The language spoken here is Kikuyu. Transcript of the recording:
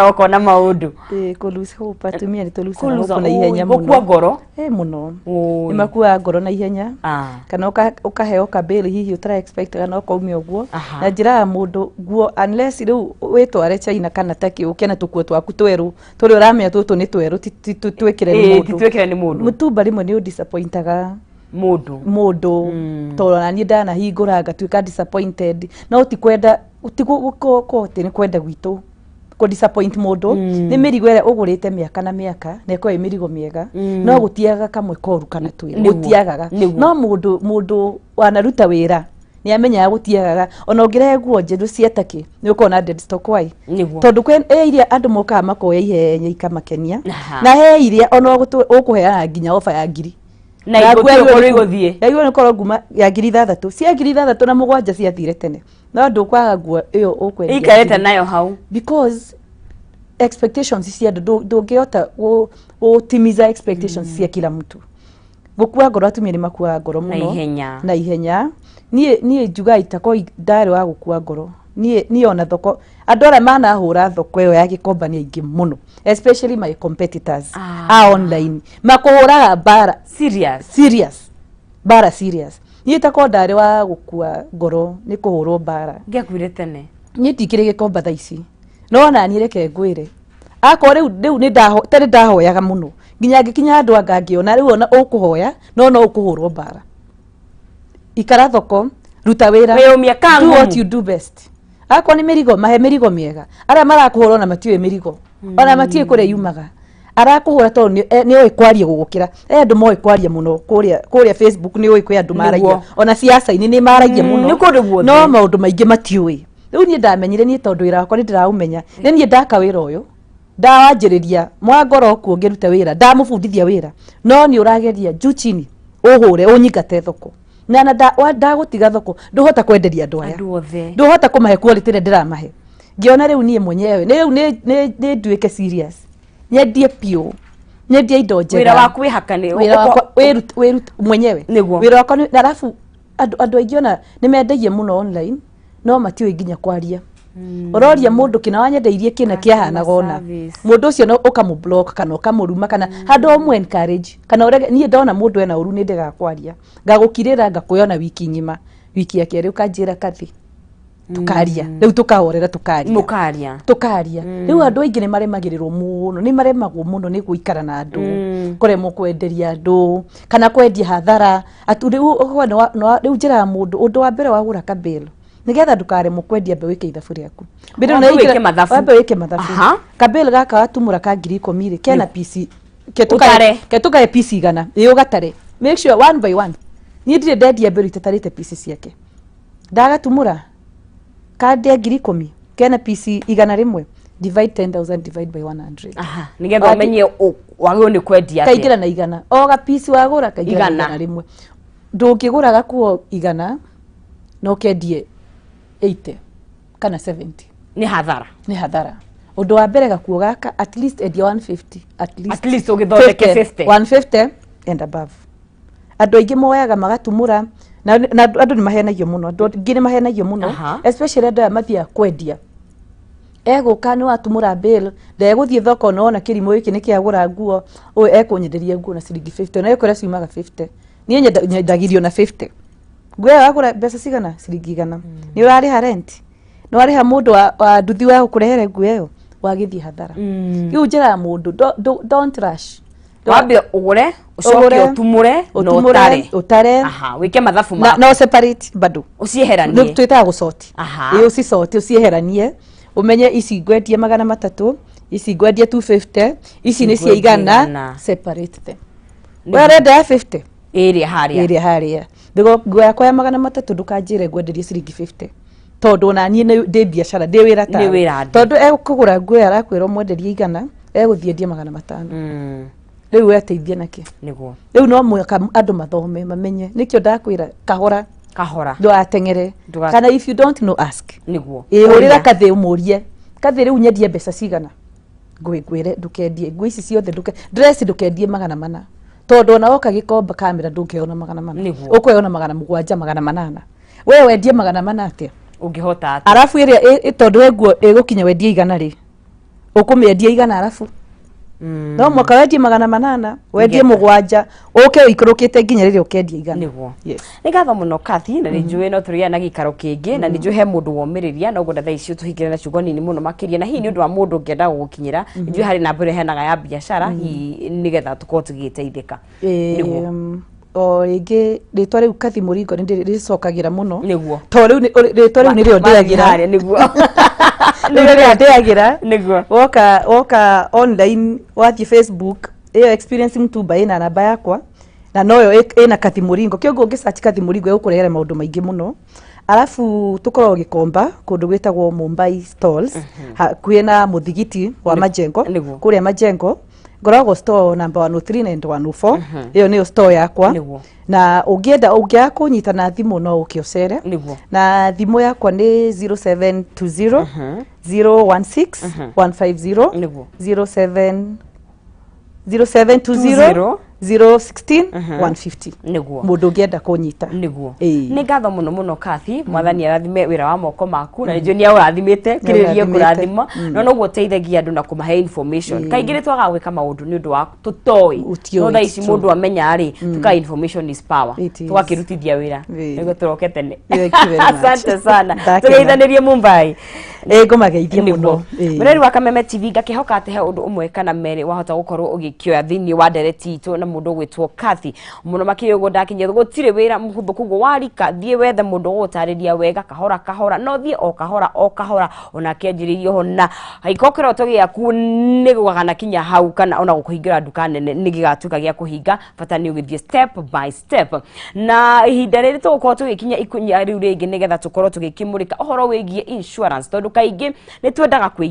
Ũkona maũndũ. Ĩĩ, kũ lose hope, atumia nĩ tũ Kũ hope na ihenya gũkua mũno. Ngoro. Ĩ mũno. Ũĩ. Nĩ makuaga ngoro na ihenya. Kana ũkaheo kabĩrĩ hihi ũtara expect kana ũkaumia ũguo. Na njĩraga mũndũ nguo, unless rĩu wĩtware China kana Turkey ũke na tũkuo twaku twerũ tũrĩa ũramenya tũtũ nĩ twerũ, ti twĩkĩre nĩ ti mũndũ. Twĩkĩre nĩ mũndũ. Mũtumba rĩmwe nĩ ũdisappointaga mũndũ. Mũndũ, tondũ ona niĩ ndanahingũra ngatuĩka disappointed, no ti kwenda, ti gũkorwo atĩ nĩ kwenda gwitũ kũ disappoint mũndũ. Nĩ mĩrigo ĩrĩa ũgũrĩte mĩaka na mĩaka na ĩkoragwo ĩ mĩrigo mĩega, no gũtiagaga kamwe koru kana twĩrĩ. Gũtiagaga. No mũndũ wanaruta wĩra nĩ amenyaga gũtiagaga. Ona ũngĩrehe nguo njerũ cia Turkey, nĩ ũkoragwo na dead stock. Why? Tondũ kwĩ he iria andũ mokaga makoya ihenya ikamakenia, na he iria ona ũkũheana nginya ofa ya ngiri na na nguo igũthiĩ ĩyo ũkorwo igũthiĩ. Yagĩrĩirwo nĩ gũkorwo nguma ya 6000, cia 6007 ciathire tene, no ndũkwaga nguo ĩyo ũkwendia ikarĩte ngiri. Nayo hau. Because expectations cia andũ, ndũngĩhota gũtimiza expectations cia kila mtu. Gũkua ngoro, atumia nĩ makuaga ngoro na mũno. Ihenya. Na ihenya. Niĩ njugaga itako ndarĩ wa gũkua ngoro. Niĩ ona thoko, andũ arĩa manahũra thoko ĩyo ya Gĩkomba nĩ aingĩ mũno, especially my competitors a online makũhũraga mbara. Serious. Serious mbara, serious. Niĩ takorwo ndarĩ wa gũkua ngoro nĩ kũhũrwo mbara, ngĩakuire tene. Niĩ ndikĩrĩ Gĩkomba thaa ici, no ona niĩ reke ngwĩre, akorwo rĩu nĩ tene ndahoyaga mũno nginya ngĩkinya andũ anga ngĩona rĩu ona ũkũhoya no ũkũhũrwo mbara. Ikara thoko, ruta wĩra. Wĩyũmie ka Do ngumu. what you do best. Akorwo nĩ mĩrigo, mahe mĩrigo mĩega. Arĩa marakũhũra ona matiũĩ mĩrigo, ona matiũĩ kũrĩa yumaga. Arakũhũra tondũ nĩ oĩ kwaria gũgũkĩra. He andũ moĩ kwaria mũno kũrĩa Facebook, nĩ ũĩ kwĩ andũ maragia. Ona siasa-inĩ nĩ maragia mũno. Nĩ kũndũ guothe. No maũndũ maingĩ matiũĩ. Rĩu niĩ ndamenyire, niĩ tondũ wĩra wakwa nĩ ndĩraũmenya, nĩ niĩ ndaka wĩra ũyũ, ndawanjĩrĩria mwangoro kuo ngĩruta wĩra, ndamũbundithia wĩra, no nĩ ũrageria juu chini ũhũre ũnyingate thoko na ndagũtiga thoko, ndũhota kwenderia andũ aya. Andũ othe. Ndũhota kũmahe quality ĩrĩa ndĩramahe. Ngĩona rĩu niĩ mwenyewe nĩ rĩu nĩ nduĩke serious, nyendie biũ, nyendie indo njega. Wĩra waku wĩhakane. Wĩra wakwa wĩrute mwenyewe. Wĩra wakwa na arabu andũ aingĩ ona nĩ mendagia mũno online, no matiũĩ nginya kwaria. Ũroria mũndũ kĩna wanyendeirie kĩna kĩahanaga ona service. Mũndũ ũcio no ũkamũ-block kana ũkamũruma kana handũ ũmũ encourage kana ũrege. Niĩ ndona mũndũ ena ũru nĩ ndegaga kwaria, ngagũkirĩra, ngakũyona wiki ng'ima. Wiki ya kerĩ ũkanjĩra kathi tukaria, rĩu tũkahorera, tukaria. Mũkaria. Tukaria. Rĩu andũ aingĩ nĩ maremagĩrĩrwo mũno, nĩ maremagwo mũno nĩ gũikara na andũ, kũremwo kwenderia andũ kana kwendia hathara. Atu rĩu ũkona rĩu njĩraga mũndũ, ũndũ wa mbere wagũra kabĩl, nĩgetha ndũkaremwo kwendia, mbe wĩke ithabu rĩaku. Mbere Wambe ũnaingĩra- wĩke mathabu. Wambe wĩke mathabu. Kabĩl gaka watumũra ka 10,000 rĩ, kena pici Ũtare. ke tũkahe pici 100. Ĩ ũgatare, make sure one by one. Niĩ ndirĩ ndendia mbĩrũ itatarĩte pici ciake. Ndagatumũra kandia 10,000, kena pici 100, divide 10,000, divide by 100. Aha, nĩgetha ũmenye wagĩrĩirwo nĩ kwendia atĩa. Kaingĩra na 100 o gapici wagũra, kaingĩra na 100. 100. Ndũngĩgũra gakuo 100 na ũkendie 80 kana 70. Nĩ hathara. Nĩ hathara. Ũndũ wa mbere, gakuo gaka at least endia 150 at least. At least ũgĩthondeke 50. 150 and above. Andũ aingĩ moyaga magatumũra na andũ nĩ mahenagio mũno, andũ aingĩ nĩ mahenagio mũno, especially andũ aya mathiaga kwendia. Egũka nĩ watumũra bill, ndegũthiĩ thoko nona kĩrimũ gĩkĩ nĩ kĩagũra nguo, ũyũ ekũnyenderia nguo na ciringi 50, na ĩkwĩra ciumaga 50. Niĩ nyendagĩrio na 50. Nguo ĩyo wagũra mbeca cigana? Ciringi 100. Nĩ ũrarĩha rent, nĩ warĩha mũndũ wa nduthi wa gũkũrehere nguo ĩyo, wagĩthiĩ hathara. Rĩu njĩraga mũndũ, don't rush. Wambe ũgũre, ũcoke Ũgũre, ũtumũre na ũtumũre, ũtare. Ũtare. Aha, wĩke mathabu na maku. No separate bado. Ũcieheranie. Twĩtaga gũcoti. Ĩ ũcicoti, ũcieheranie, ũmenye ici ngwendia 300, ici ngwendia 250, ici nĩ cia ngwendia 100. 100. Separate them. We ũrenda ya 50. Ĩrĩa harĩa. Ĩrĩa harĩa. Ndũgo nguo yakwa ya 300, ndũkanjĩre ngwenderie ciringi 50, tondũ ona niĩ ndĩ biacara, ndĩ wĩra tawe. Nĩ wĩra ndĩ. Tondũ ekũgũra nguo ĩyo arakwĩra ũmwenderie 100, egũthiĩ endie 500. Rĩu we ateithie nakĩ? Rĩu no mũhaka andũ mathome, mamenye. Nĩkĩo ndakwĩra kahora. Kahora. Ndũgateng'ere. Kana if you don't know, ask. Ĩ hũrĩra kathĩ ũmũrie, kathĩ rĩu nyendie mbeca cigana? Ngwĩre ndũkendie nguo ici ciothe, ndũke dress ndũkendie 400, tondũ ona woka Gĩkomba kamera ndũngĩheo na 400. Ũkũheo na 700, 800. We wendie 400 atĩa? Ũngĩhota atĩa? Arabu ĩrĩa tondũ we nguo ĩgũkinya wendie 100 rĩ, Ũkũmĩendia 100, arabu no mwaka wendie 800, wendie Nĩgetha. 7, ũke ũikũrũkĩte nginya rĩrĩa ũkendia 100. Nĩguo. Yes. Nĩ ngatho mũno, Kathi, na nĩ njũĩ no tũrĩgĩa na gĩikaro kĩngĩ, na nĩ njũĩ he mũndũ womĩrĩria no ngwenda thaa ici tũhingĩre na ciugo nini mũno makĩria, na hihi nĩ ũndũ wa mũndũ ũngĩenda gũgũkinyĩra, nĩ njũĩ harĩ namba ĩrĩa ĩheanaga ya biacara, hihi nĩgetha tũkorwo tũgĩteithĩka. Nĩguo. O rĩngĩ, rĩtwa rĩu Kathi Mũringo nĩ rĩcokagĩra mũno. To rĩu rĩtwa rĩu nĩrĩo ndĩagĩra. Harĩa, nĩguo. Rĩu nĩrĩo ndĩagĩra. Woka online, wathiĩ Facebook, ĩyo Experience Mtumba ĩna namba yakwa na noyo ĩna Kathi Mũringo kĩoguo ũngĩ search Kathi Mũringo ĩgũkũrehere maũndũ maingĩ mũno. Arabu tũkoragwo Gĩkomba, kũndũ gwĩtagwo Mumbai Stalls, hakuhĩ na mũthigiti wa Majengo. Kũrĩa Majengo ngoragwo store number 103 and 104. Ĩyo nĩyo store yakwa. Na ũngĩenda, ũngĩaga kũnyita na thimũ, no ũke ũcere. Na thimũ yakwa nĩ 0720 016 150. 07 0720 016 150. Mũndũ ũngĩenda kũnyita. Ĩĩ. Nĩ ngatho mũno mũno, Kathi. Mwathani arathime wĩra wa moko maku, na nĩnjũĩ nĩ aũrathimĩte kĩrĩrie. Nĩaũrathimĩte. Kũrathima no noguo ũteithagia andũ na kũmahe information. Kaingĩ nĩ twagaga gwĩka maũndũ nĩ ũndũ wa tũtoĩ. Ũtiũĩ, No thaa ici it's true. mũndũ amenya rĩ, tukaga information is power. It is. Tũgakĩrutithia wĩra nĩguo tũroke tene. Thank you very much. Asante sana. Ndakena. Tũgeithanĩrie Mumbai. Ĩĩ, ngũmageithie mũno. Ĩĩ. Mũreri wa Kameme TV, ngakĩhoka atĩ he ũndũ ũmwe kana merĩ wahota gũkorwo ũgĩkĩoya thĩinĩ wa ndereti itũ na mũndũ ũgwĩtwo Kathy mũno makĩria. Ũguo ndakinyia, gũtirĩ wĩra mũhũthũ, koguo warika thiĩ wethe mũndũ ũgũtarĩria wega kahora kahora, no thiĩ o kahora o kahora onake anjĩrĩirie ho, na angĩkorwo kĩroto gĩaku nĩ gũgana kinya hau kana ona gũkũhingĩra nduka nene nĩ gĩgatuĩka gĩa kũhinga, bata nĩ ũgĩthiĩ step by step. Na ihinda rĩrĩ tũgũkorwo tũgĩkinya ikunya rĩu rĩngĩ nĩgetha tũkorwo tũgĩkĩmũrĩka ũhoro wĩgiĩ insurance, tondũ kaingĩ nĩ twendaga kwĩ